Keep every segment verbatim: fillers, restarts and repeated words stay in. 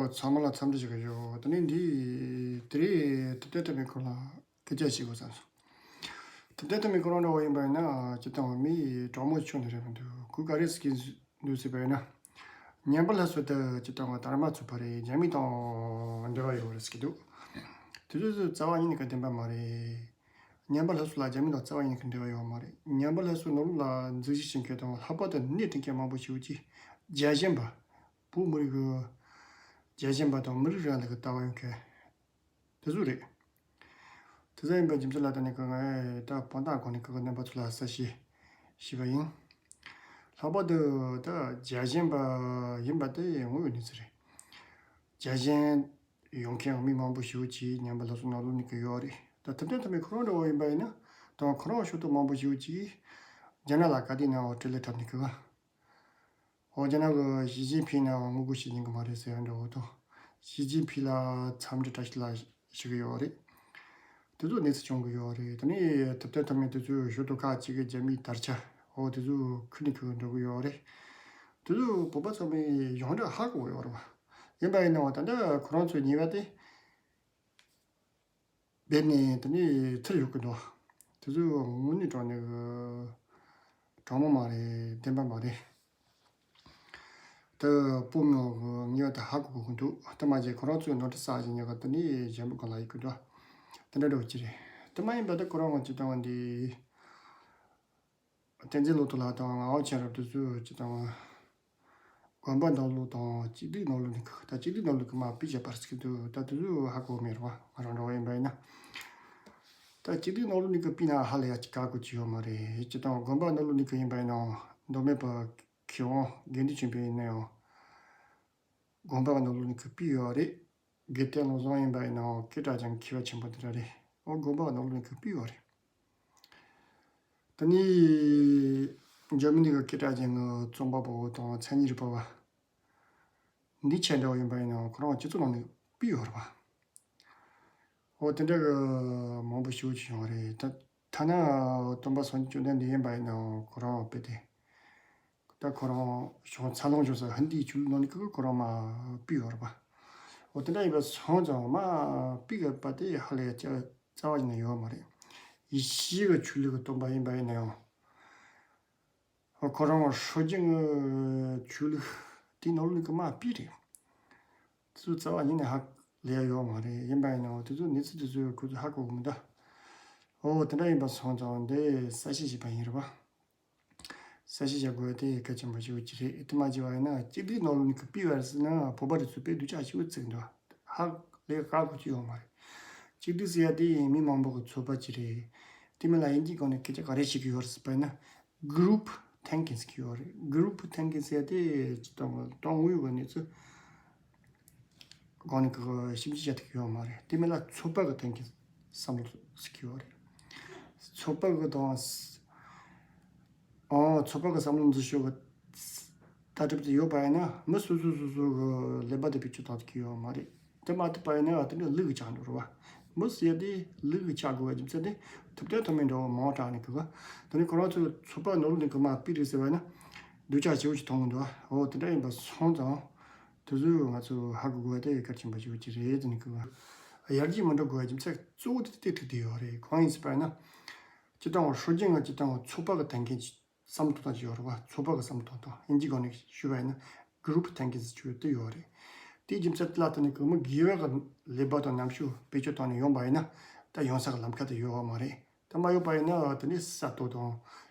ཚང་མ་ལ་འཚམས་འདྲི་ཞུ་གི་ཡོད། དེ་ནས་འདི་དེ་རིང་ཐུབ་བསྟན་ཐོན་མི་ཁོང་ལ་སྐད་ཆ་བཤད་དགོས་བསམ་སོང་། ཐུབ་བསྟན་ཐོན་མི་ཁོ་རང་འདྲ་བོ་ཡིན་པ་ཡིན་ན་སྤྱིར་བཏང་མི་གྲོགས་མོ་ཆུང་ནས་རེད་མི་འདུག་ཁོས་ག་རེ་ཟེར་གྱི་འདུག་ཟེར་བ་ཡིན་ན། ཉན་པ་སླར་གསོ་དེ་སྤྱིར་བཏང་དར་མ་ཚུགས་པ་རེད། རྒྱ་མི་དང་འབྲེལ་བ་ཡོད་རེད་ཟེར་གྱི་འདུག་དེ་ཚོ་ཚོ་རྩ་བ་ཉིད་ནས་ག་བདེན་པ་མ་རེད། ཉན་པ་སླར་གསོ་ལ་རྒྱ་མི་དང་རྩ་བ་ཉིད་ནས་འབྲེལ་བ་ཡོད་མ་རེད། ཉན་པ་སླར་གསོའི་ནང་ལོགས་ལ་འཛུལ་ཞུགས་བྱེད་མཁན་དང་ལྷག་པར་དུ་སྣེ་ཁྲིད་མཁན་མང་པོ་ཞིག་གིས་རྒྱལ་ཞེན་པ། བོད་མི་རིགས་ཀྱི་རྒྱལ་ཞེན་པ་དང་མི་རིགས་རང་ལུགས་ཀྱི་ལྟ་བ་ཡོད་མཁན་དེ་ཚོ་རེད། དེ་ཚོ་ཡིན་པའི་རྒྱུ་མཚན་ལ་བརྟེན་ནས་ཀྱི་ངས་ད་དཔང་རྟགས་སྒོ་ནས་ཀྱི་རྣམ་པ་ཚོ་ལ་གསལ་བཤད་ཞུས་པ་ཡིན། ལྷག་པར་དུ་ད་རྒྱལ་ཞེན་པ་ཡིན་པ་དེ་དངོས་ཡོད་གནས་ཚུལ་རེད། རྒྱལ་ཞེན་ཡོད་མཁན་མི་མང་པོ་ཞིག་གིས་ཉན་པ་སླར་གསོའི་ནང་ལོགས་ནས་ཀྱི་ཡོད་རེད། ད་ཐུབ་བསྟན་ཐོན་མི་ཁོ་རང་འདྲ་བོ་ཡིན་པ་ཡིན་ན་དང་ཁོ་རང་ཤོག་ཐོག་མང་པོ་ཞིག་གིས་རྒྱ་ནག་ལ་ག་དུས་ནའང་སྤྲེལ་ལད་འཁྲབ་ནས་ཀྱི་འོ་རྒྱ་ནག་གི་ཞི་ཅིན་ཕིང་ནའང་ངོ་རྒོལ་བྱེད་ཀྱིན་གི་མ་རེད་ཟེར་ཡ་འདྲ་བོ་དང་། ཞི་ཅིན་ཕིང་ལ་འཚམས་འདྲི་བཀྲ་ཤིས་བདེ་ལེགས་ཞུ་གི་ཡོད་རེད། དེ་ཚོ་གནས་ཚུལ་བྱུང་གི་ཡོད་རེད། དེ་ནས་ཐུབ་བསྟན་ཐོན་མི་དེ་ཚོས་ཞོར་དུ་ཁག་ཅིག་གི་རྒྱ་མིའི་དར་ཆ་འོ་དེ་ཚོ་ཁུར་ནས་ཁུར་འགྲོ་གི་ཡོད་རེད། དེ་ཚོ་བོད་པ་ཚང་མས་ཡོངས་གྲགས་ཧ་གོ་གི་ཡོད་རེད་བ། ཡིན་པ་ཡིན་ནའང་ད་ལྟ་ཁོ་རང་ཚོའི་ཉེས་པ་དེ་སྦས་ནས་དེ་ནས་ཐར་ཡོད་གི་འདུག་དེ་ཚོ་དངོས་གནས་དྲང་གནས་གི་དྲང་མོ་མ་རེད། བདེན་པ་མ་རེད། ད་སྤོ་མི་འོག་གི་ངེས་པ་ད་ཧ་གོ་གི་འདུག་དེ་མ་བྱས་ཁོ་རང་ཚོའི་ནོར་འཁྲུལ་བསགས་བཞིན་ཡོད་ག་དེ་ནས་གཞན་པ་གང་ལ་ཡོད་གི་འདུག་དེ་འདྲ་འདྲ་བོ་ཅི་རེད། དེ་མ་ཡིན་པ་ད་ཁོ་རང་ང་ཅི་བཏང་བ་འདི། བསྟན་འཛིན་བློ་གྲོས་ལགས་དང་ངག་དབང་མཁྱེན་རབ་དེ་ཚོས་ཅི་བཏང་བ། དགོན་པ་ནང་ལོགས་དང་གཅིག་སྡུད་ནང་ལོགས་ནས་ཁུ་ད་གཅིག་སྡུད་ནང་ལོགས་ཀྱི་མ་པི་བྱས་པར་ཟེར་གྱི་འདུག་ད་དེ་ཚོ་ཧ་གོ་མེད་རེད་བ། ང་རང་འདྲ་བོ་ཡིན་པ་ཡིན་ན། ད་གཅིག་སྡུད་ནང་ལོགས་ནས་ཀྱི་པི་ན་ཧ་ལས་ཡ་གཅིག་ག་གོ་གྱི་ཡོད་མ་རེད། སྤྱིར་བཏང་དགོན་པ་ནང་ལོགས་ནས་ཀྱི་ཡིན་པ་ཡིན་ནའང་མདོ་སྨད་པ་མཁས་དབང་དགེ་འདུན་ཆོས་འཕེལ་ཡིན་ན་ཡང་། དགོན་པ་ནང་ལོགས་ནས་ཀྱི་པི་ཡོད་རེད། དགེ་ལྡན་བློ་བཟང་ཡིན་པ་ཡིན་ནའང་སྐད་གྲགས་ཅན་མཁས་པ་ཆེན་པོ་དེ་འདྲ་རེད། འོ་དགོན་པ་ནང་ལོགས་ནས་ཀྱི་པི་ཡོད་རེད། དེ་ནས་འཇར་མ་ནི་གི་སྐད་གྲགས་ཅན་གྱི་རྩོམ་པ་པོ་དང་མཚན་ཉིད་རིག་པ་བ། འདི་ཆེ་འདྲ་བོ་ཡིན་པ་ཡིན་ནའང་ཁོ་རང་སྤྱི་ཚོགས་ནང་ནས་པི་ཡོད་རེད་བ། འོ་དེ་འདྲ་གི་མང་པོ་ཞིག་བྱུང་བ་རེད། ད་ཐ་ན་སྟོན་པ་སངས་རྒྱས་བཅོམ་ལྡན་འདས་ཡིན་པ་ཡིན་ནའང་ཁོ་རང་དཔེ་དེ། ད་ཁོ་རང་བྱུང་འཚར་ལོངས་བྱུང་ས་ཧིན་དིའི་ཆོས་ལུགས་ནང་ནས་ཀྱི་ཁོ་རང་མ་པི་ཡོད་རེད་བ། འོ་དེ་འདྲ་ཡིན་པ་སོང་ཙང་མ་པི་གི་པ་དེ་ཧ་ལས་ཡ་རྩ་བ་ཉིད་ནས་ཡོད་མ་རེད། ཡེ་ཤུའི་གི་ཆོས་ལུགས་གི་སྟོན་པ་ཡིན་པ་ཡིན་ན་ཡང་། ཁོ་རང་སྲོལ་རྒྱུན་གྱི་ཆོས་ལུགས་དེའི་ནང་ལོགས་ནས་ཀྱི་མ་པི་རེད། དེ་ཚོ་རྩ་བ་ཉིད་ནས་ཧ་ལས་ཡ་ཡོད་མ་རེད། ཡིན་པ་ཡིན་ནའང་དེ་ཚོ་གནས་ཚུལ་དེ་ཚོ་ཁོ་ཚོ་ཧ་གོ་གི་མི་འདུག་འོ་དེ་འདྲ་ཡིན་པ་སོང་ཙང་འདི་གསལ་བཤད་བྱས་པ་ཡིན་རེད་བ། གསལ་བཤད་བྱ་དགོས་དེ་གལ་ཆེན་པོ་ཞིག་ཡོད་ཀྱི་རེད། དེ་མ་བྱས་པ་ཡིན་ན་གཅིག་སྡུད་ནང་ལོགས་ནས་ཀྱི་པི་བར་ཟེར་ན་བོད་པ་རེ་ཚོ་དཔེ་སྡུག་ཅག་ཞིག་བརྩིགས་འདུག་ཧ་ལས་ཧ་གོ་རྒྱུ་ཡོད་མ་རེད། གཅིག་སྡུད་ཟེར་ཡ་དེ་མི་མང་པོ་གི་ཚོད་དཔག་ཅིག་རེད། དེ་མིན་ལ་དབྱིན་ཇིའི་སྒང་ནས་སྐད་ཆ་ག་རེ་བཤད་ཀྱི་ཡོད་རེད་ཟེར་བ་ཡིན་ན། group thinking ཟེར་གྱི་ཡོད་རེད། group thinking ཟེར་ཡ་དེ་སྤྱིར་བཏང་གི་དོན་དངོས་ཡོད་པ་གནས་ཚུལ་སྒང་ནས་ཀྱི་ཞིབ་འཇུག་བྱ་ཐུབ་ཀྱི་ཡོད་མ་རེད། དེ་མིན་ལ་ཚོད་དཔག་གི་thinking བསམ་བློ་ཟེར་གྱི་ཡོད་རེད། ཚོད་དཔག་གི་དང་། ཨོ་ཚོད་དཔག་གི་བསམ་བློ་འཛིན་ཕྱོགས་ཀྱི་ལྟ་གྲུབ་དེ་ཡོད་པ་ཡིན་ན་མི་སོ་སོ་སོ་སོ་གི་ཀླད་པ་དེ་བེད་སྤྱོད་གཏོང་ཐུབ་ཀྱི་ཡོད་མ་རེད། དེ་མ་ཐུབ་པ་ཡིན་ན་དེ་ནི་ལུག་གི་ཆགས་འགྲོ་རེད་བ། མི་ཟེར་ཡ་དེ་ལུག་གི་ཆགས་དགོས་པའི་རྒྱུ་མཚན་དེ་ཐུབ་བསྟན་ཐོན་མི་འདྲ་བོ་མང་དྲགས་ནས་གི་ག་དེ་ནི་ཁོ་རང་ཚོའི་ཚོད་དཔག་ནོར་ལུགས་ནི་གི་མ་པི་རེད་ཟེར་བ་ཡིན་ན་སྡུག་ཅག་ཆེ་བོ་ཅིག་མཐོང་གི་འདུག་བ། འོ་དེ་འདྲ་ཡིན་པ་སོང་ཙང་དེ་ཚོས་ང་ཚོ་ཧ་གོ་དགོས་པ་དེ་གལ་ཆེན་པོ་ཞིག་ཅིག་རེད་ཟེར་ནས་གི་ག་ཡར་རྒྱས་མི་འགྲོ་དགོས་པའི་རྒྱུ་མཚན་གཙོ་བོ་དེ་དེ་ཐུག་བསྡད་ཡོད་རེད། གང་ཡིན་ཟེར་བ་ཡིན་ན། སྤྱིར་བཏང་སྲོལ་རྒྱུན་ང་སྤྱིར་བཏང་ཚོད་དཔག་གི་ཐོན་མཁན་གྱི་བསམ་བློ་གཏོང་སྟངས་ཤིག་ཡོད་རེད་བ། ཚོད་དཔག་གི་བསམ་བློ་གཏོང་སྟངས་དབྱིན་ཇིའི་སྒང་ནས་ཞུས་པ་ཡིན་ན་group thinking ཟེར་ཆོས་དེ་ཡོད་རེད། དེའི་རྒྱུ་མཚན་དེ་ལ་བརྟེན་ནས་གི་མི་སྒེར་བ་གི་ཀླད་པ་དང་རྣམ་དཔྱོད་བེད་སྤྱོད་བཏང་ནས་ཡོང་པ་ཡིན་ན་ད་ཡོང་ས་གི་ལམ་ཁ་དེ་ཡོད་བ་མ་རེད། དེ་མ་ཡོད་པ་ཡིན་ན་དེ་ནས་གསར་གཏོད་དང་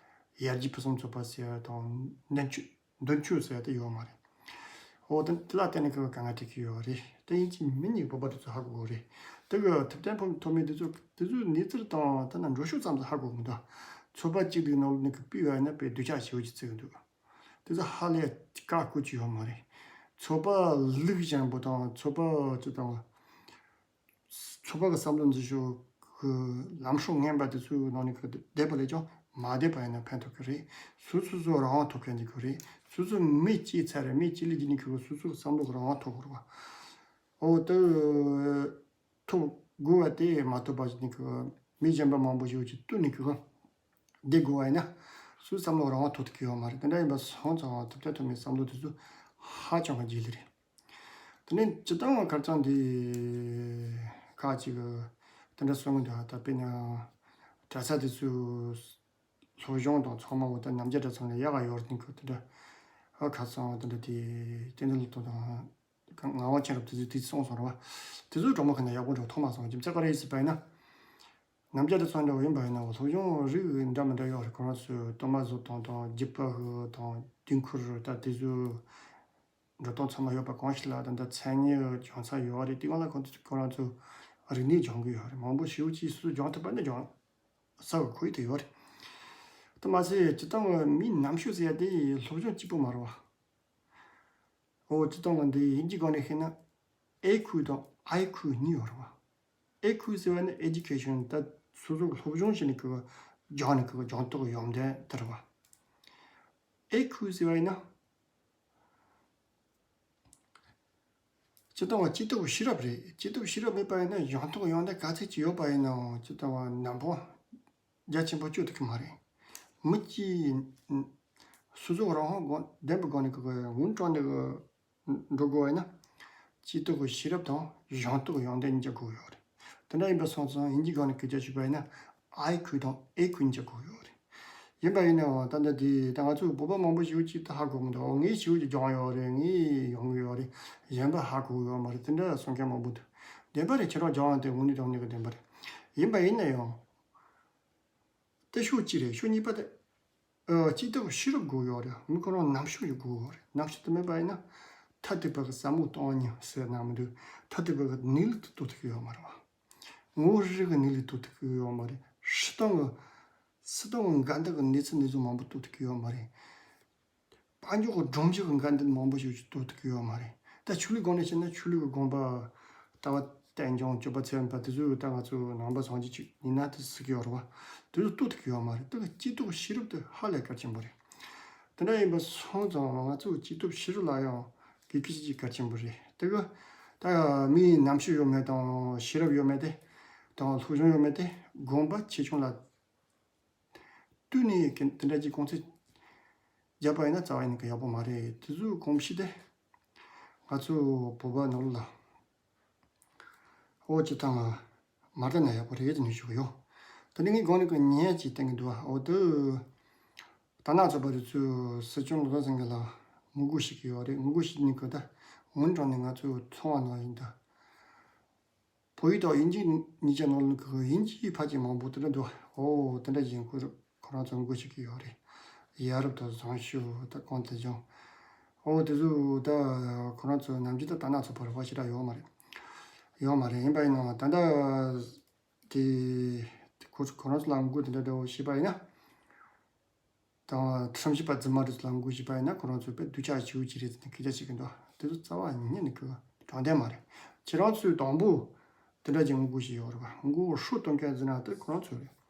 ཡར་རྒྱས་ཕུན་སུམ་ཚོགས་པ་ཟེར་བ་དང་མདུན་སྐྱོད་མདུན་སྐྱོད་ཟེར་བ་དེ་ཡོད་མ་རེད། འོ་དེ་དེ་ལ་བརྟེན་ནས་ཁོས་དཀའ་ངལ་འཕྲད་ཀྱི་ཡོད་རེད། དེ་ཡིན་གཅིག་མིན་གཉིས་བོད་པ་དེ་ཚོ་ཧ་གོ་གི་རེད། དེ་གི་ཐུབ་བསྟན་ཕོ་ཐོགས་མེད་དེ་ཚོ་དེ་ཚོའི་གནས་ཚུལ་དང་ཐ་ན་འགྲོ་ཕྱོགས་ཙམ་དུ་ཧ་གོ་གི་འདུག་ཚོད་དཔག་གཅིག་སྡུད་ནང་ལོགས་ནས་ཀྱི་པི་བར་ན་དཔེ་སྡུག་ཅག་ཞེ་པོ་ཅིག་བརྩི་གི་འདུག་དེ་ཚོ་ཧ་ལས་ཀ་བཀོད་ཀྱི་ཡོད་མ་རེད། ཚོད་དཔག་ལུགས་ཅན་པོ་དང་ཚོད་དཔག་ཅིག་དང་། ཚོད་དཔག་གི་བསམ་བློ་འཛིན་ཕྱོགས་ཀྱི་ལམ་སྲོལ་ངན་པ་དེ་ཚོའི་ནང་ནས་ཀྱི་བསྡད་པ་ལས་ཀྱང་མ་བསྡད་པ་ཡིན་ན་ཕན་ཐོགས་ཀྱི་རེད། སོ་སོ་སོ་རང་དབང་ཐོབ་མཁན་ཅིག་ཡོད་རེད། སོ་སོ་མི་སྐྱེས་ཚར་རེད། མི་སྐྱེས་ལས་རྒྱུ་ནས་ཀྱི་སོ་སོ་གི་བསམ་བློ་གི་རང་དབང་ཐོབ་དགོས་རེད་བ། འོ་དེ་ཐོབ་དགོས་པ་དེ་མ་ཐོབ་པ་ཞིག་ནས་ཀྱི་མི་གཞན་པ་མང་པོ་ཞིག་གིས་བསྟུན་ནས་ཀྱི་བསྡད་དགོས་པ་ཡིན་ན་སོ་སོའི་བསམ་བློ་རང་དབང་ཐོབ་ཐུབ་ཀྱི་ཡོད་མ་རེད། དེ་འདྲ་ཡིན་པ་སོང་ཙང་ཐུབ་བསྟན་ཐོགས་མེད་བསམ་བློ་དེ་ཚོ་ཧ་ཅང་གི་རྗེས་ལུས་རེད། ད་ དེ་ནས་སྤྱིར་བཏང་བ་ཁ་རྩང་དེ་ཁག་ཅིག་གི་དེ་འདྲ་གསུང་གི་འདུག་ད་དཔེར་ན་གྲྭ་ས་དེ་ཚོའི་སློབ་སྦྱོང་དང་ཚང་མ་འོ་ད་རྣམ་རྒྱལ་གྲྭ་ཚང་ལ་ཡག་ག་ཡོད་རེད་དེ་ཁོ་དེ་འདྲ་ཨ་ཁ་རྩང་དེ་འདྲ་དེ་དེ་འདྲ་ལ་ཐོག་དང་ངག་དབང་མཁྱེན་རབ་དེ་ཚོས་དེ་གསུངས་སོང་རེད་བ། དེ་ཚོའི་གྲོགས་མོ་ཁ་ན་ཡག་པོ་འགྲོ་ཐོག་མ་སོང་རྒྱུ་མཚན་ག་རེ་ཡིན་ཟེར་བ་ཡིན་ན། རྣམ་རྒྱལ་དེ་ཚོ་འདྲ་བོ་ཡིན་པ་ཡིན་ན་སློབ་སྦྱོང་རིགས་འདྲ་མི་འདྲ་ཡོད་རེད། ཁོ་རང་ཚོས་གཏོར་མ་བཟོ་སྟངས་དང་རྒྱུད་པ་དང་དུས་འཁོར་ད་དེ་ཚོའི་འགྲོ་སྟངས་ཚང་མ་ཡོད་པ་གང་ཞིག་ལ་ད་ལྟ་མཚན་ཉིད་སྦྱོང་ས་ཡོད་རེད། དེ་གང་ལ་ཁོང་ཚོ་ཁོ་རང་ཚོ་རིག་གནས་སྦྱོང་གི་ཡོད་རེད། མང་པོ་ཞེ་པོ་ཅིག་སུ་སྦྱོང་ཐུབ་པ་ནི་སྦྱོང་ས་གི་ཁོར་ཡུག་དེ་ཡོད་རེད། དེ་མ་ཟད་སྤྱིར་བཏང་གི་མིའི་རྣམ་དཔྱོད་ཟེར་ཡ་དེ་སློབ་སྦྱོང་གཅིག་པུ་མ་རེད་བ། འོ་སྤྱིར་བཏང་གི་འདི་དབྱིན་ཇིའི་སྒང་ནས་བཤད་ན་ཨེ་ཁུ་དང་ཨའི་ཁུ་གཉིས་ཡོད་རེད་བ། ཨེ་ཁུ་ཟེར་བ་ནི་ཨེ་ཌུ་ཁེ་ཤན་ད་སོ་སོ་གི་སློབ་སྦྱོང་བྱས་ནས་ཀྱི་སྦྱངས་ནས་ཀྱི་སྦྱངས་རྟོགས་ཡོན་ཏན་དེ་རེད་བ། ཨེ་ཁུ་ཟེར་བ་ཡིན་ན། སྤྱིར་བཏང་བ་སྐྱེས་སྟོབས་ཤེས་རབ་རེད། སྐྱེས་སྟོབས་ཤེས་རབ་མེད་པ་ཡིན་ན་སྦྱངས་རྟོགས་ཡོན་ཏན་ག་ཚད་ཅིག་ཡོད་པ་ཡིན་ནའང་སྤྱིར་བཏང་བ་ནན་པོ་རྒྱ་ཆེན་པོ་སྤྱོད་ཐུབ་ཀྱི་མ་རེད། མི་གཅིག་སོ་སོ་རང་དབང་སྒོ་ལྡན་པའི་སྒོ་ནས་ཀྱི་ངུ་དྲག་ནས་ཀྱི་འགྲོ་དགོས་པ་ཡིན་ན། སྐྱེས་སྟོབས་ཀྱི་ཤེས་རབ་དང་སྦྱངས་རྟོགས་ཡོན་ཏན་གཉིས་ཀ་དགོས་ཡོད་རེད། དེ་འདྲ་ཡིན་པ་སོང་ཙང་དབྱིན་ཇིའི་སྒང་ནས་སྐད་ཆ་བཤད་པ་ཡིན་ན་ཨའི་ཁུ་དང་ཨེ་ཁུ་གཉིས་ཀ་དགོས་ཡོད་རེད། ཡིན་པ་ཡིན་ནའང་ད་ལྟ་དེ་ད་ང་ཚོ་བོད་པ་མང་པོ་ཞིག་ཅིག་ད་ཧ་གོ་མི་འདུག་ངས་ཞིག་ཅིག་སྦྱངས་ཡོད་རེད། ངས་ཡོང་གི་ཡོད་རེད། གཞན་པ་ཧ་གོ་གི་ཡོད་མ་རེད། དེ་འདྲ་གསུང་མཁན་མང་པོ་འདུག་བདེན་པ་རེད། ཁྱེད་རང་སྦྱངས་ཡོད་དེ་དངོས་གནས་དྲང་གནས་ཀྱི་བདེན་པ་རེད། ཡིན་པ་ཡིན་ན་ཡང་། དེ་ཕྱོགས་གཅིག་རེད། ཕྱོགས་གཉིས་པ་དེ། ཨ། སྐྱེས་སྟོབས་ཤེས་རབ་དགོས་ཡོད་རེད། མི་ཁོ་རང་རྣམ་དཔྱོད་ཀྱི་དགོས་ཡོད་རེད། རྣམ་དཔྱོད་དེ་མེད་པ་ཡིན་ན། ཐ་དད་པ་གི་ཟབ་མོ་སྟོང་ཉིད་ཟེར་ན་མི་འདུག་ཐ་དད་པ་གི་གནས་ལུགས་དེ་རྟོགས་ཐུབ་ཀྱི་ཡོད་མ་རེད་བ། ངོ་བོ་རིག་གི་གནས་ལུགས་རྟོགས་ཐུབ་ཀྱི་ཡོད་མ་རེད། སྲིད་དོན་གི། སྲིད་དོན་གི་འགལ་ཟླ་གི་གནས་ཚུལ་འདི་ཚོ་མང་པོ་རྟོགས་ཐུབ་ཀྱི་ཡོད་མ་རེད། དཔལ་འབྱོར་གྱི་སྒྲོམ་གཞི་གི་འགལ་འདུ་མང་པོ་ཞིག་རྟོགས་ཐུབ་ཀྱི་ཡོད་མ་རེད། ད་ཆོས་ལུགས་སྒང་ནས་བཤད་ན་ཆོས་ལུགས་ཀྱི་དགོངས་པ། ལྟ་བ་རྟེན་འབྱུང་སྤྱོད་པ་ཚད་མེད་པ་དེ་ཚོས་ད་ང་ཚོ་ནང་པ་སངས་རྒྱས་ཅིག་ཡིན་ན་དེ་ཟེར་གྱི་ཡོད་རེད་བ། དེ་ཚོ་རྟོགས་ཐུབ་ཀྱི་ཡོད་མ་རེད། དེ་གི་སྐྱེས་སྟོབས་ཤེས་རབ་དེ་ཧ་ལས་གལ་ཆེན་པོ་རེད། དེ་འདྲ་ཡིན་པ་སོང་ཙང་ང་ཚོ་སྐྱེས་སྟོབས་ཤེས་རབ་ལ་ཡང་གི་གི་ཅིག་གལ་ཆེན་པོ་རེད། དེ་གི་ད་མིའི་རྣམ་དཔྱོད་ཡོད་མེད་དང་ཤེས་རབ་ཡོད་མེད་དེ་དང་སློབ་སྦྱོང་ཡོད་མེད་དེ་དགོངས་པ་ཆེ་ཆུང་ལ། བསྟུན་ནས་དེ་འདྲ་ཅིག་གོང་ཚད་བརྒྱབ་པ་ཡིན་ན་རྩ་བ་ཡིན་གི་ཡག་པོ་མ་རེད། དེ་ཚོའི་གོམས་གཤིས་དེ་ང་ཚོ་བོད་པ་ནང་ལ་ཨོ་ཅི་ཐང་མ་བསྟན་ན་ཡག་པོ་རེད་ཟེར་ནས་ཞུ་གི་ཡོད། དེ་ནས་ངས་གོང་ནས་གི་ཉན་ཅིག་བསྟན་གི་འདུག་ཨོ་དེ་དར་ནག་ཚོགས་པ་རེ་ཚོས་སྲིད་སྐྱོང་བློ་བཟང་སེང་གེ་ལ་ངོ་རྒོལ་བྱེད་ཀྱི་ཡོད་རེད། ངོ་རྒོལ་བྱེད་ནི་གི་ད་ངོ་དྲང་ནས་ང་ཚོའི་ཚོང་བ་ནང་ཡིན་ད། བོད་ཡིག་དང་དབྱིན་ཇི་གཉིས་ཆ་ནང་ལ་གི་དབྱིན་ཇིའི་ཕ་གི་མང་པོ་དེ་འདྲ་འདུག་ཨོ་དེ་འདྲ་ཡིན་ཁོ་ཁོ་རང་ཚོ་འགོ་ཤེས་ཀྱི་ཡོད་རེད། ཡ་རབས་དང་བཟང་སྤྱོད་ད་གང་དུ་སྦྱོང་། ཨོ་དེ་ཚོ་ད་ཁོ་རང་ཚོ་ནམ་རྒྱུན་ད་དར་ནག་ཚོགས་པ་རེད་བ། ཞེ་དྲག་ཡོད་མ་རེད། ཡོད་མ་རེད། ཡིན་པ་ཡིན་ནའང་ད་ལྟ་དེ་ཁོ་ཁོ་རང་ཚོ་ལ་ངོ་རྒོལ་དེ་འདྲ་འདྲ་བོ་བྱས་པ་ཡིན་ན། དང་ཁྲིམས་ཞིབ་པ་རྫུན་མ་རེད་ལ་ངོ་རྒོལ་བྱས་པ་ཡིན་ན་ཁོ་རང་ཚོས་དཔེ་སྡུག་ཅག་བྱེད་ཀྱི་རེད་ཟེར་ནས་སྐད་ཆ་བཤད་ཀྱི་འདུག་དེ་ཚོ་རྩ་བ་ཉིད་ནས་གི་དྲང་བདེན་མ་རེད། ཁྱེད་རང་ཚོས་དང་པོ་དེ་འདྲ་ཅིག་ངོ་རྒོལ་བྱས་ཡོད་རེད་བ། ངོ་རྒོལ་ཧྲུལ་གཏོང་མཁན་ཟེར་ན་དེ་ཁོ་རང་ཚོ་རེད།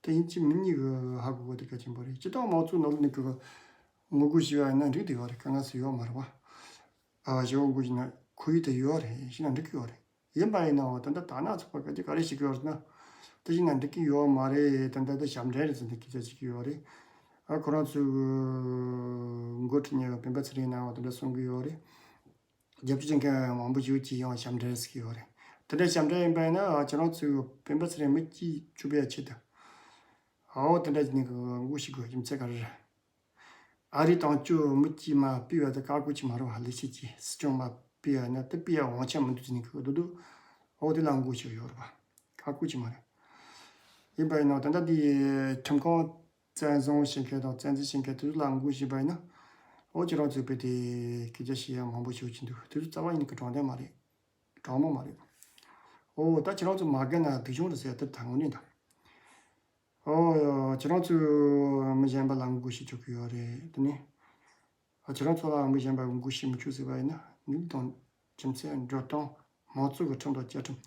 དེ་ཡིན་གཅིག་མིན་གཉིས་གི་ཧ་གོ་དགོས་དེ་གལ་ཆེན་པོ་རེད། སྤྱིར་བཏང་མང་གཙོའི་ནང་ལོགས་ནས་གི་ངོ་རྒོལ་བྱས་པ་ཡིན་ན་འགྲིག་བསྡད་ཡོད་རེད། དཀའ་ངལ་སུ་ཡོད་མ་རེད་བ། ཨ་ཞེ་པོ་ངོ་རྒོལ་བྱས་ན་ཁོར་ཡུག་དེ་ཡོད་རེད། བྱས་ན་འགྲིག་གི་ཡོད་རེད། ཡིན་པ་ཡིན་ནའང་ད་ལྟ་དར་ནག་ཚོགས་པ་ག་ཅི་ག་རེ་བྱེད་ཀྱི་ཡོད་རེད་ན། དེ་བྱས་ན་འགྲིག་གི་ཡོད་མ་རེད། ད་ལྟ་དེ་ཞབས་འདྲེན་རེད་ཟེར་ནས་སྐད་ཆ་བྱེད་ཀྱི་ཡོད་རེད། ཨ་ཁོ་རང་ཚོས་འགོ་ཁྲིད་མཁན་སྤེན་པ་ཚེ་རིང་ནའང་དེ་འདྲ་གསུང་གི་ཡོད་རེད། རྒྱབ་སྐྱོར་བྱེད་མཁན་མང་པོ་ཞིག་གིས་ཡང་ཞབས་འདྲེན་ཟེར་གྱི་ཡོད་རེད། དེ་འདྲ་ཞབས་འདྲེན་ཡིན་པ་ཡིན་ན་ཨ་ཁྱེད་རང་ཚོས་སྤེན་པ་ཚེ་རིང་མི་གཅིག་བཅུག་པའི་ཆེད་དུ། ཨའོ་དེ་འདྲ་བྱས་ནས་ངོ་རྒོལ་བྱེད་དགོས་རྒྱུ་མཚན་ག་རེ་རེད། ཨ་རིའི་དམ་ཆོས་མི་གཅིག་མར་ཕུད་པ་དེ་བཀའ་བཀོད་ཅིག་མ་རེད་བ། ལས་བྱེད་ཀྱི་སྲིད་སྐྱོང་མར་ཕུད་པ་ན་དེ་ཕུད་ཡ་དབང་ཆ་མི་འདུག་ཟེར་ནས་གི་འདུག་འདུག་ཨོ་དེ་ལ་ངོ་རྒོལ་བྱེད་ཡོད་རེད་བ། བཀའ་བཀོད་ཅིག་མ་རེད། ཡིན་པ་ཡིན་ནའང་ད་ལྟ་འདི་ཁྲིམས་ཁང་བཙན་བཟུང་བྱེད་མཁན་དང་བཙན་འཛུལ་བྱེད་མཁན་དེ་ཚོ་ལ་ངོ་རྒོལ་བྱས་པ་ཡིན་ན། ཨོ་ཁྱེད་རང་ཚོས་དཔེ་དེ་སྐད་ཆ་བཤད་ཡ་མང་པོ་ཞིག་ཅིག་འདུག་དེ་ཚོ་རྩ་བ་ཉིད་ཀྱི་དྲང་བདེན་མ་རེད། དྲང་མོ་མ་རེད། ཨོ་ད་ཁྱེད་རང་ཚོ་མ་རྒན་ན་སྡུག་སྦྱོང་རེད་ཟེར་ཡ་དེ་ད་དངོས་གནས་ད། ཨོ། ཁྱེད་རང་ཚོས་མི་གཞན་པ་ལ་ངོ་རྒོལ་བྱེད་ཆོག་གི་ཡོད་རེད། དེ་ནས། ཨ། ཁྱེད་རང་ཚོ་ལ་མི་གཞན་པ་ངོ་རྒོལ་བྱེད་མི་ཆོག་ཟེར་བ་ཡིན་ན་ནུས་དང་རྒྱུ་མཚན་འགྲོ་སྟངས་མང་གཙོ་གི་ཁྲིམས་དང་བཅའ་ཁྲིམས་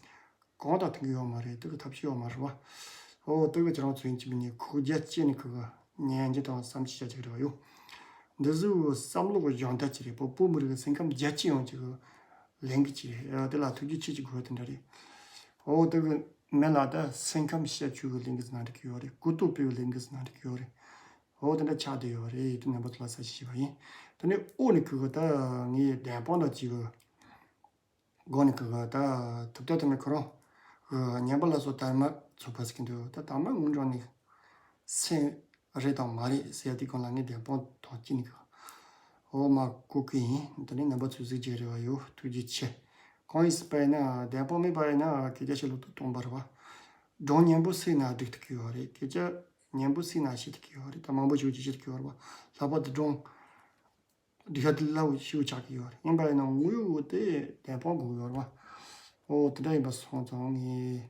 གང་དང་མཐུན་གི་ཡོད་མ་རེད། དེ་གི་ཐབས་ཤེས་ཡོད་མ་རེད་བ། ཨོ་དེ་གི་ཁྱེད་རང་ཚོ་ཡིན་གཅིག་མིན་གཉིས་ཁོག་རྒྱ་བསྐྱེད་ནས་ཁོ་གི་ཉན་རྒྱུ་དང་བསམ་ཤེས་བྱ་རྒྱུ་རེད་བ་ཡོ། འདི་ཚོ་བསམ་བློ་གི་སྦྱོང་བརྡར་ཅིག་རེད། བོད་བོད་མི་རིགས་སེམས་ཁམས་རྒྱ་སྐྱེད་ཡོང་ཅིག་གི་ལས་འགུལ་ཅིག་རེད། དེ་ལ་ཐུགས་རྗེ་ཆེ་ཅིག་དགོས་དེ་འདྲ་རེད། ཨོ་དེ་གི་མི་ལ་ད་སེམས་ཁམས་གཤིས་ཀ་བཅོས་གི་ལས་འགུལ་ཟེར་ན་འགྲིག་གི་ཡོད་རེད། གོ་རྟོགས་སྤེལ་གི་ལས་འགུལ་ཟེར་ན་འགྲིག་གི་ཡོད་རེད། ཨོ་དེ་འདྲ་ཆགས་བསྡད་ཡོད་རེད། དེ་རྣམ་པ་ཚོ་ལ་གསལ་བཤད་བྱས་པ་ཡིན། དེ་ནས་ཨོ་ནི་ཁུ་གི་ད་ངའི་བདེན་དཔང་དང་གཅིག་གི་ སྒོ་ནས་གི་ད་ཐུབ་བསྟན་ཐོན་མི་ཁོ་རང་གི་ཉན་པ་ལ་སོགས་དར་མ་ཚོགས་པ་ཟེར་གི་འདུག་ད་དར་མ་ངུ་འགྲོ་ནི་སེམས་རེད་དང་མ་རེད་ཟེར་ཡ་དེ་གང་ལ་ངས་བདེན་དཔང་དང་སྐྱིད་ནི་གི། འོ་མ་ཀུ་ཀུ་ཡིན། དེ་ནས་རྣམ་པ་ཚོས་གཟིགས་རྒྱུ་རེ་བ་ཡོད། ཐུགས་རྗེ་ཆེ། གང་ཡིན་ཟེར་བ་ཡིན་ན་བདེན་དཔང་མེད་པ་ཡིན་ན་སྐད་ཆ་བཤད་ལུགས་ཏུ་སྟོང་པ་རེད་བ། སྒྲུང་སྙན་པོ་སྲིད་ན་སྒྲིག་ཐུབ་ཀྱི་ཡོད་རེད། སྐད་ཆ་སྙན་པོ་སྲིད་ན་བཤད་ཐུབ་ཀྱི་ཡོད་རེད། ད་མང་པོ་ཞིག་ཅིག་བཤད་ཐུབ་ཀྱི་ཡོད་རེད་བ། ལྷག་པར་དུ་སྒྲུང་སྒྲིག་ཤ་དེ་སླ་བོ་ཞིག་ཆགས་ཀྱི་ཡོད་རེད། ཡིན་པ་ཡིན་ན་དངོས་ཡོད་དེ་བདེན་དཔང་དགོས་ཀྱི་ཡོད་རེད་བ། འོ་དེ་འདྲ་ཡིན་པ་སོང་ཙང་ངས་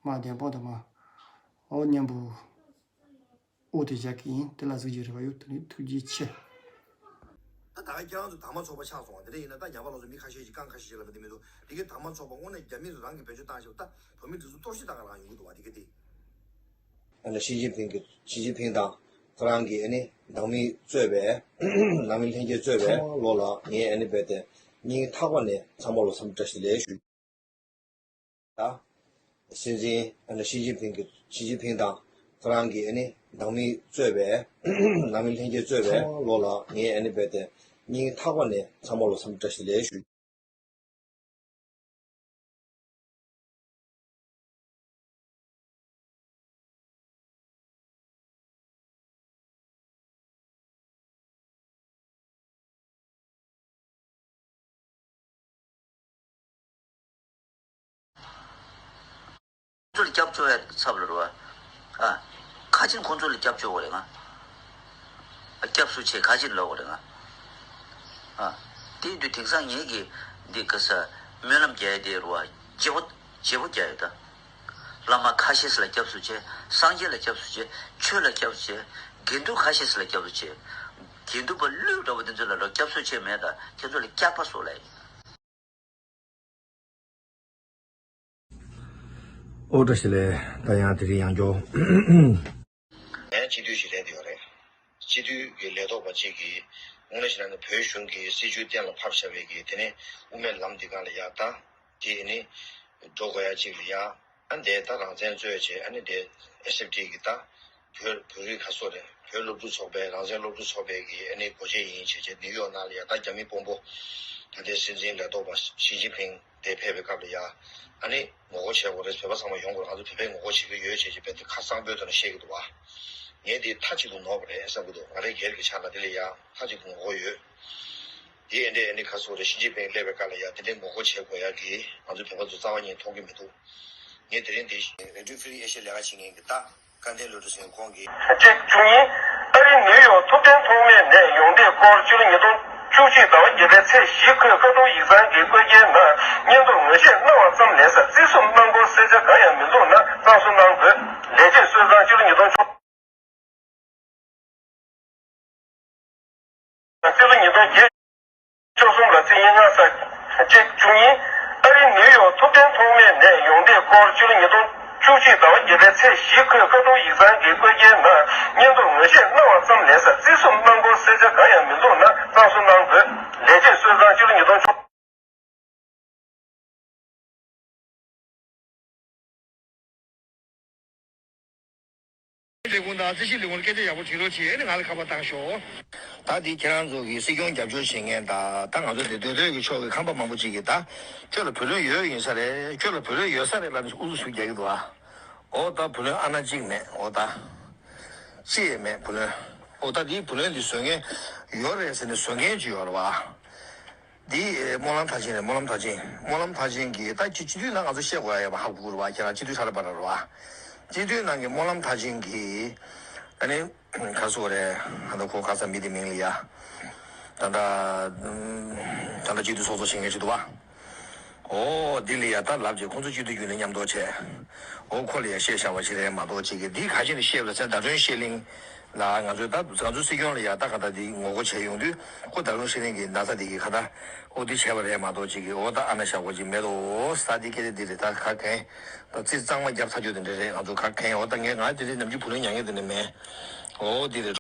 མ་བདེན་དཔང་དང་མ་འོ་སྙན་པོ། འོ་དེ་བཞག་གི་ཡིན། དེ་ལ་གཟིགས་རྒྱུ་རེ་བ་ཡོད། དེ་ནི་ཐུགས་རྗེ་ཆེ། ད་ད་ག་ཁྱེད་རང་ཚོ་དར་མ་ཚོགས་པ་ཆགས་སོང་བ་དེ་འདྲ་ཡིན་ན། ད་ཉམས་པ་ལོག་ཚོ་མི་ཁ་ཤས་ཤིག་རྐང་ཁ་ཤས་ཤིག་ལ་བ་དེ་མི་འདུག་དེ་གའི་དར་མ་ཚོགས་པ་དངོས་གནས་རྒྱ་མི་རང་གི་བེད་སྤྱོད་བཏང་ཞིག་ད་བོད་མི་འདི་ཚོ་གཏོར་བཤིག་བཏང་ག་རང་ཡོང་གི་འདུག་བ། དེ་ག་དེ། ཨ་ནི་ཞི་ཅིན་ཕིང་གི་ཞི་ཅིན་ཕིང་དང་ཁོ་རང་གི་ཨ་ནི་ནང་མི་གཙོས་པའི་ནང་མི་ལྷན་རྒྱས་གཙོས་པའི་ཚང་མ་ལོག་ལ་ངས་ཨ་ནི་རྦད་དེ་སྙིང་ཐག་པ་ནས་ཚང་མ་ལོག་འཚམས་འདྲི་བཀྲ་ཤིས་བདེ་ལེགས་ཞུ། ད། སྲིད་འཛིན་ཨ་ནི་ཞི་ཅིན་ཕིང་གི་ཞི་ཅིན་ཕིང་དང་ཁོ་རང་གི་ཨ་ནི་ནང་མི་གཙོས་པའི་ནང་མི་ལྷན་རྒྱས་གཙོས་པའི་ཚང་མ་ལོག་ལ་ངས་ཨ་ནི་རྦད་དེ་སྙིང་ཐག་པ་ནས་ཚང་མ་ལོག་འཚམས་འདྲི་བཀྲ་ཤིས་བདེ་ལེགས་ཞུ། ཚོ་ལ་སྐྱབས་བཅོལ་ཡ་ཚབ་ལ་རུ་བ། ཨ། ཁ་ཆེན་ཁོང་ཚོ་ལ་སྐྱབས་བཅོལ་བ་རེད་ང་། ཨ། སྐྱབས་སུ་མཆི་ཁ་ཆེན་ལོག་བ་རེད་ང་། ཨ། དེ་ཡིན་དུས་དེང་སང་ངེད་ཀྱི་འདི་ག་ས་སྨོན་ལམ་རྒྱག་ཡ་དེ་རུ་བ་བརྗེ་པོ་བརྗེ་པོ་རྒྱག་ཡོད་ད། བླ་མ་ཁ་ཤས་ལ་སྐྱབས་སུ་མཆི། སངས་རྒྱས་ལ་སྐྱབས་སུ་མཆི། ཆོས་ལ་སྐྱབས་སུ་མཆི། དགེ་འདུན་ཁ་ཤས་ལ་སྐྱབས་སུ་མཆི། དགེ་འདུན་པ་ཀླུ་འདྲ་བོ་དེ་ཚོ་ལ་རོ་སྐྱབས་སུ་མཆི་མེད་ད། ཁྱེད་ཚོ་ལ་སྐྱག་པ་བཟོ་ལ་ཡིན། ཨོ་བཀྲ་ཤིས་བདེ་ལེགས། ད་ཡང་དེ་རིང་ཡང་འགྱོ། ངས་སྤྱི་འཐུས་ཤིག་རེད་ཡོད་རེད། སྤྱི་འཐུས་ཀྱི་ལས་ཐོག་པ་གཅིག་གིས་དངོས་གནས་བྱས་ན་ནི་བོད་གཞུང་གི་སྲིད་བྱུས་གཏན་ལ་ཕབ་བཞག་པའི་གི་དེ་ནི་དབུ་མའི་ལམ་འདི་སྒང་ལ་ཡ་ད་དེ་ནི་འགྲོ་དགོས་ཡ་གཅིག་ལ་ཡ། ཨ་འདས་ད་རང་བཙན་རྩོད་བྱས་ཨ་ནི་འདས་ཨེ་སི་ཨེཕ་ཊི་གི་ད་བོད་བོད་རིགས་ཁ་སོ་རེད། བོད་སློབ་ཕྲུག་ཚོགས་པའི་རང་བཙན་སློབ་ཕྲུག་ཚོགས་པའི་གི་ཨ་ནི་འགོ་བྱེད་ཡིན་བྱས་བྱས་ནིའུ་ཡོག་ནང་ལ་ཡ་ད་རྒྱ་མི་དཔོན་པོ་ད་ལྟའི་སྲིད་འཛིན་ལས་ཐོག་པ་ཞི་ཅིན་ཕིང་དེ་ཕེབས་པའི་སྐབས་ལ་ཡ། ཨ་ནི་ངོ་རྒོལ་བྱེད་དགོས་རེད། བོད་པ་ཚང་མ་ཡོང་དགོས་རེད། ང་ཚོ་བོད་པས་ངོ་རྒོལ་བྱེད་ཀྱི་ཡོད་བྱས་བྱས་བས་དེ་ཁ་གསང་པོའི་ཐོག་ནས་བཤད་ཀྱི་འདུག་བ། ངས་དེ་མཐའ་གཅིག་ཏུ་ནོར་བ་རེད་བསམ་གྱི་འདུག་ང་རའི་སྒེར་གྱི་ཆ་ལ་དེ་ལ་ཡ་མཐའ་གཅིག་ཏུ་ངོ་རྒོལ་ཡོད། དེ་ཨེ་འདྲས་ཨེ་འདྲས་ཁ་སོ་རེད། ཞི་ཅིན་ཕིང་སླེབས་པའི་སྐབས་ལ་ཡ་དེ་འདྲས་ངོ་རྒོལ་བྱེད་དགོས་ཡ་གི་ང་ཚོ་བོད་པ་ཚོ་རྩ་བ་ཉིད་མཐོང་གི་མི་འདུག་ངས་དེ་རིང་འདི་རེ་ཌིའོ་ཧྥི་རི་ཨེ་ཤི་ཡ་ལས་ཀ་བྱེད་མཁན་གྱི་ད་སྐལ་ལྡན་བློ་གྲོས་ཟེར་མཁན་ཁོང་གིས། གཅིག་བཅུ་གཉིས། ཨ་རིའི་ནིའུ་ཡོག་ཐུབ་བསྟན་ཐོགས་མེད་ནས་ཡོང་འདེད་སྐོར་ཕྱི་ལོ་ཉིས་སྟོང་བཅུ་གཅིག་ཟླ་བ་བརྒྱད་པའི་ཚེས་བཞི་ཁོས་བཀའ་དྲུང་ཡིག་ཚང་གི་བཀོད་རྒྱའི་ནང་སྙན་ཐོ་ངོས་བཞེས་གནང་བ་ཙམ་ལས་ས་རྩིས་སོ་གནང་སྐོར་གསལ་ཆ་གང་ཡང་མི་འདུག་ན་གཙང་བཟོ་གནང་དགོས། ལས་བྱེད་གསོལ་ཚང་ཕྱི་ལོ་ཉིས་སྟོང་བཅུ། ཕྱི་ལོ་ཉིས་སྟོང་བརྒྱད། བཅུ་གསུམ་ལ་རྩིས་ཡིན་སྔ་ས། གཅིག་བཅུ་གཉིས། ཨ་རིའི་ནིའུ་ཡོག་ཐུབ་བསྟན་ཐོགས་མེད་ནས་ཡོང་འདེད་སྐོར་ཕྱི་ལོ་ཉིས་སྟོང་བཅུ་གཅིག་ཟླ་བ་བརྒྱད་པའི་ཚེས་བཞི་ཁོས་བཀའ་དྲུང་ཡིག་ཚང་གི་བཀོད་རྒྱའི་ནང་སྙན་ཐོ་ངོས་བཞེས་གནང་བ་ཙམ་ལས་ས་རྩིས་སོ་གནང་སྐོར་གསལ་ཆ་གང་ཡང་མི་འདུག་ན་གཙང་བཟོ་གནང་དགོས། ལས་བྱེད་གསོལ་ཚང་ཕྱི་ལོ་ཉིས་སྟོང་བཅུ། ལས་ཁུངས་དང་རྩིས་ཞིབ་ལས་ཁུངས་ལ་སྐད་ཆ་ཡག་པོ་དྲིས་རོགས་བྱེད། ཨ་ནི་ང་ལ་ཁ་པར་བཏང་ཤོག་ད་འདི་ཁྱེད་རང་ཚོ་གི་སྲིད་སྐྱོང་རྒྱབ་སྐྱོར་བྱེད་མཁན་དང་ད་ང་ཚོ་འདི་སྡོད་སྡོད་ཀྱི་ཕྱོགས་ཀྱི་ཁམས་པ་མང་པོ་ཅིག་གིས་ད་ཁྱོད་ལ་བུ་ལོན་ཡོད་ཡིན་ས་རེད། ཁྱོད་ལ་བུ་ལོན་ཡོད་ས་རེད་ལབ་ནས་ཨུ་ཚུགས་རྒྱག་གི་འདུག་ཨ། ཨོ་ད་བུ་ལོན་ཨ་ན་གཅིག་མེད། ཨོ་ད་ཅི་ཡང་མེད་བུ་ལོན། ཨོ་ད་འདི་བུ་ལོན་འདི་བཟོ་མཁན་ཡོད་རེད་ཟེར་ནས་བཟོ་མཁན་ཅིག་ཡོད་རེད་བ། འདི་སྨོན་ལམ་མཐར་ཕྱིན་རེད། སྨོན་ལམ་མཐར་ཕྱིན། སྨོན་ལམ་མཐར་ཕྱིན་གྱི་ད་སྤྱི་སྤྱི་འཐུས་ནང་ང་ཚོ་བཤད་དགོས་ཡ་ཡོད་པ་ཧ་གོ་གི་རེད་བ། ཁྱེད་རང་སྤྱི་འཐུས་ཧྲ་ར་པ་ར་རེད་བ། སྤྱི་འཐུས་ནང་གི་སྨོན་ལམ་མཐར་ཕྱིན་གྱི་ཨ་ནི་ག་སོ་རེད། ཨ་ད་ཁོ་ག་ས་མི་དེ་མིང་ལ་ཡ། ད་ད་ད་ད་སྤྱི་འཐུས་ཚོགས་གཙོ་བྱེད་མཁན་ཞིག་འདུག་བ། ཨོ་འདི་ལ་ཡ་ད་ལབ་ཅིག་ཁོང་ཚོ་སྤྱི་འཐུས་རྒྱུན་ལས་མཉམ་གཏོགས་བྱས། ཨོ་ཁོ་ལ་ཡ་བཤད་བཞག་པ་ཞིག་རེད་མ་གཏོགས་ཅིག་གི་འདི་ག་ཅི་ནས་བཤད་པ་ཟེར་ཟླ་སྒྲོན་ཤེས་གླིང་ལ་ང་ཚོའི་ད་ང་ཚོའི་སྲིད་སྐྱོང་ལ་ཡ་ད་ག་ད་འདི་ངོ་རྒོལ་བྱས་ཡོང་དུས་ཁོ་ཟླ་སྒྲོན་ཤེས་གླིང་གི་ན་ཚ་འདི་གི་ག་ད་ཨོ་འདི་བྱས་པ་རེད་མ་གཏོགས་ཅིག་གི་ཨོ་ད་ཨ་ན་ཞག་པོ་ཅིག་མེད་དོ། ཨོ་ས་འདི་སྐད་ཆ་འདི་རེད། ད་ག་གན་ད་རྩིས་གཙང་མ་རྒྱབ་ཚར་རྒྱུ་དེ་འདྲ་རེད། ང་ཚོ་ག་གན་ཨོ་ད་ངས་ང་དེ་རིང་ནམ་རྒྱུན་བུ་ལོན་ཉར་མཁན་དེ་འདྲ་མེད། ཨོ་འདི་རེད།